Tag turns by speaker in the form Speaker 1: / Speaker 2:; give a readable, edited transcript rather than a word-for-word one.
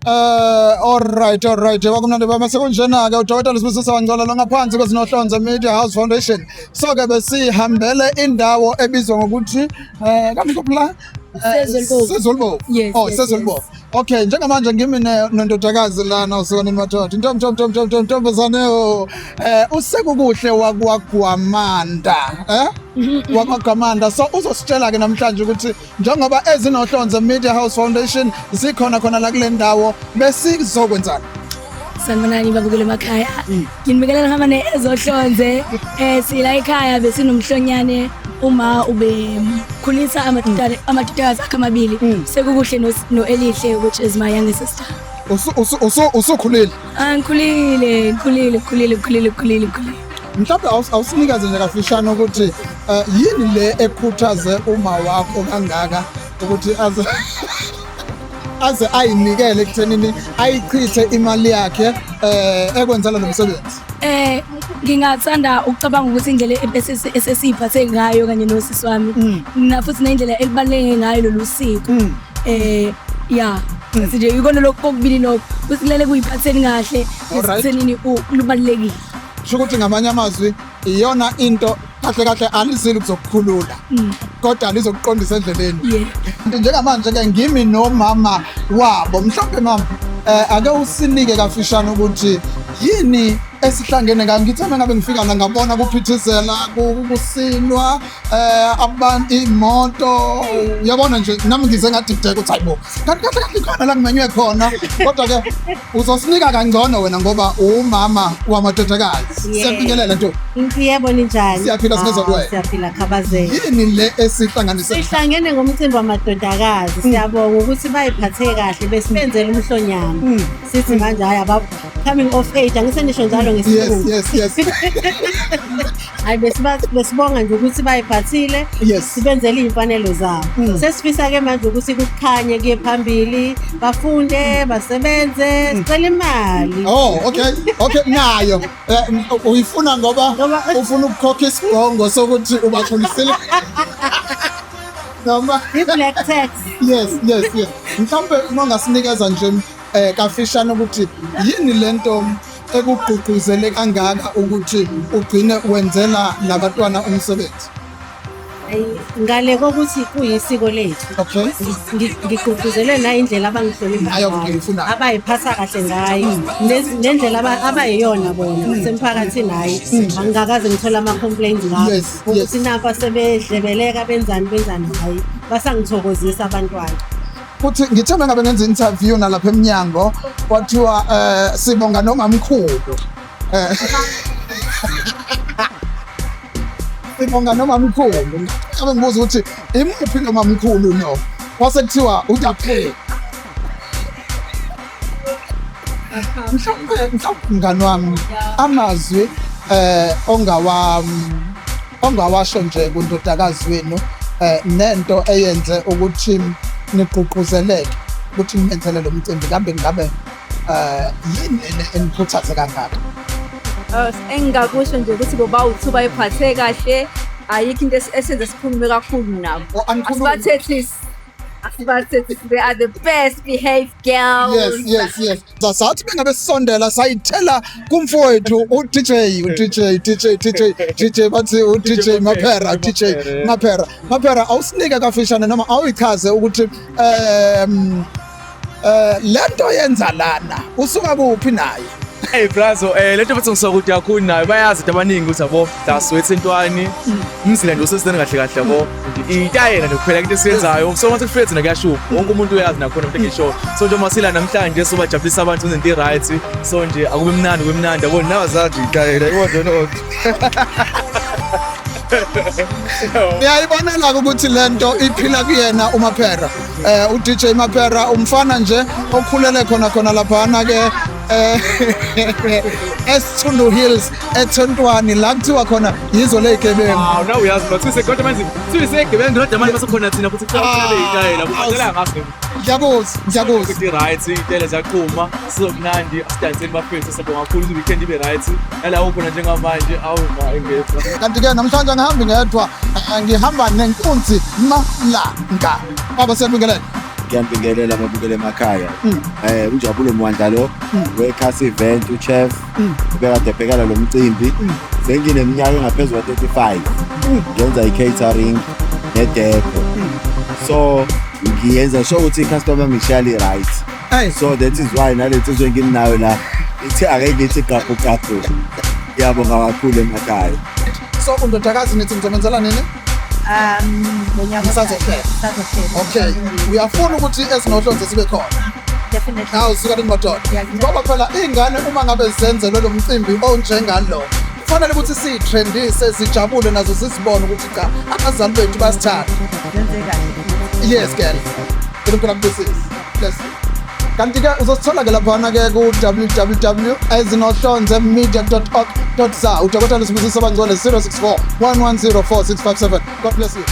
Speaker 1: All right, kwakumnandi baba sekunjena ke uDokotela Sibusiso Wangcola lo ngaphansi kwezinohlonze Media House Foundation. So ke besihambele indawo ebizwa ngokuthi kamkupla
Speaker 2: Sezwelibovu.
Speaker 1: Sezwelibovu.
Speaker 2: Yes,
Speaker 1: Oh,
Speaker 2: yes,
Speaker 1: Sezwelibovu. Okay, njengamanje ngimi nondodakazi lana usukanini mathotha. Ntombi ntombi ntombi ntombi ntombazane oh. Usekukuhle wakwaGwamanda, eh? WakwaGwamanda. So uzositshela ke namhlanje ukuthi njengoba ezinohlonze Media House Foundation zikhona khona la kule ndawo besizokwenzani.
Speaker 2: Sanibonani babukele emakhaya. Nginibikelela ngihamba ne-ezohlonze. Sila ekhaya besinomhlonyane uma ubekhulisa amadodakazi akhe amabili. Sekukuhle no-Elihle which is my younger sister.
Speaker 1: Usukhulile.
Speaker 2: Ah, ngikhulile, ngikhulile, ngikhulile, ngikhulile, ngikhulile, ngikhulile.
Speaker 1: Mhlawumbe awusinikaze nje kafishane ukuthi yini le ekhuthaze uma wakho kangaka ukuthi aze ayinikele ekuthenini ayichithe imali yakhe ekwenzela lo msebenzi.
Speaker 2: Ngingathanda ukucabanga ukuthi indlela esesiyiphathe ngayo kanye nosisi wami na futhi nendlela elibaluleke ngayo lolu siko. Ya nje ikona lokho kokubili lokho ukuthi kulele kuyiphatheni kahle nesithenini lubalulekile.
Speaker 1: Kusho ukuthi ngamanye amazwi iyona into kahle kahle alizile ukuzokukhulula kodwa lizokuqondisa endleleni. Njengamanje ke ngimi nomama wabo. Mhlawumbe mama ake usinike kafishane ukuthi yini esihlangene ngayo. Ngithe uma ngabe ngifika la ngabona kuphithizela, kusinwa, abantu, imoto, uyabona nje nami ngize ngadideka ukuthi hayibo kanti kahle kahle khona la ngimenywe khona, kodwa ke uzosinika kangcono wena ngoba umama wamadodakazi. Siyabingelela nto.
Speaker 3: Yebo, ninjani?
Speaker 1: Siyaphila, sinezwa kuwena.
Speaker 3: Siyaphila khabazela.
Speaker 1: Yini le esihlanganise?
Speaker 3: Sihlangene ngomcimbi wamadodakazi. Siyabonga ukuthi bayiphathe kahle besibenzele umhlonyana. Sithi manje hayi aba coming of age, angisenisho njalo ngesilungu.
Speaker 1: Yes.
Speaker 3: Hayi besibonga nje ukuthi bayiphathile. Sibenzele iy'mfanelo zabo. Sesifisa ke manje ukuthi kukhanye kuye phambili, bafunde, basebenze, sicela imali.
Speaker 1: Oh, okay. Okay, nayo. Uyifuna ngoba ufuna ukukhokha isibhongo sokuthi ubakhulisile. Noma
Speaker 3: i-black tax.
Speaker 1: Yes. Mhlawumbe uma ungasinikeza nje kafishane ukuthi yini lento ekugqugquzele kangaka ukuthi ugcine wenzela labatwana umsebenzi?
Speaker 3: Ngale kokuthi kuyisiko lethu.
Speaker 1: Okay.
Speaker 3: Ngigqugquzelwe na indlela abangihlonipha
Speaker 1: Nayo
Speaker 3: ngayo,
Speaker 1: ngiyifunayo.
Speaker 3: abayiphatha kahle ngayo, nendlela abayiyona bona basemphakathini. Hayi, angikakaze ngithole ama-complaints ngabo ukuthi nampa sebedlebeleka benzani benzani, hayi basangithokozisa abantwana.
Speaker 1: Futhi ngithe uma ngabe ngenza interview nalapha emnyango kwathiwa sibonga nomamkhulu. Sibonga nomamkhulu. Ngabe ngibuza ukuthi imuphi lo mamkhulu no? Kwase kuthiwa uyaphela. Mhlawumbe mngani wami amazwi ongawasho nje kundodakazi wenu nento eyenze ukuthi nigqugquzeleke ukuthi nimenzele lo mcimbi, kambe ngabe yini enikhuthaze kangaka?
Speaker 4: Engingakusho nje ukuthi boba uthu bayiphathe kahle, ayikho into esenze sikhulume kakhulu nabo.
Speaker 1: Oh, anikhulumi.
Speaker 4: Asibathethisi. Asibathethisi, they are the best behaved girls.
Speaker 1: Yes. Sathi bengabe sisondela sayithela kumfowethu u-DJ, u-DJ, DJ, DJ, DJ bathi u-DJ Maphera, DJ Maphera. Maphera, awusinike kafishane noma awuyichaze ukuthi lento yenza lana usuka kuphi naye?
Speaker 5: Hey brazo, lento futhi ngisuka kude kakhulu nayo, bayazi ukuthi abaningi ukuthi yabo daswethe intwani, umzila nje usesizeni kahle kahle yabo. Itayela nje kuphela into esiyenzayo. So mase kufike thina kuyashuba. Wonke umuntu uyazi nakhona into engisho. So njengoba sila namhlanje sobajabulisa abantu into right. So nje akube mnandi, kube mnandi yabo, nawazazi itayela. Yebo no.
Speaker 1: Ngiyayibonela ukuthi lento iphila kuyena uMaphera. uDJ Maphera umfana nje okhulele khona khona laphana ke eSithundu Hills eThontwani la kuthiwa khona yizo lezigebengu.
Speaker 5: Awu na uyazi bathuse kodwa manje sisegebengu kodwa manje basekhona thina futhi kuqala itayela kuqala ngaso.
Speaker 1: Ngiyakuzwa, ngiyakuzwa.
Speaker 5: Ukuthi right itayela ziyaqhuma, sizokunandi asidanseni bafethu, siyabonga kakhulu ukuthi weekend ibe right. Nalawo khona njengamanje awu ma engekho.
Speaker 1: Kanti ke namhlanje angihambi ngedwa, ngihamba nenkunzi Malanga. Baba siyabingelela.
Speaker 6: Ngiyabingelela ababukele emakhaya. Unjabulo Mwandla lo wekhasi event, uchef ubekade ebhekana lo mcimbi. Sengineminyaka engaphezu kwa-35 ngenza i-catering ne-decor, so ngiyenza sure ukuthi i-customer ngishiya right.
Speaker 1: Hey.
Speaker 6: So that is why nale nsizwa enginayo la ithi ake ngithi gaphu gaphu. Ngiyabonga kakhulu emakhaya.
Speaker 1: So undodakazi nithi ngizomenzela nini?
Speaker 7: Ngonyaka
Speaker 1: Ngisazohlela.
Speaker 7: Sazohlela.
Speaker 1: Okay, uyafuna ukuthi ezinohlonze sibe khona?
Speaker 7: Definitely.
Speaker 1: Hawu, suka madoda. Ngoba phela iy'ngane uma ngabe zenzelwe lo mcimbi onjengalo, kufanele ukuthi siyitrendise, zijabule nazo, zizibone ukuthi cha, abazali bethu basithanda.
Speaker 7: Zenze kahle.
Speaker 1: Yes girl, uNkulunkulu akubusise. Bless you. Kanti-ke uzosithola-ke laphana-ke ku-www ezinohlonze media org za. Udokotela Sibusiso Bangcwele, 064 110 4657. God bless you.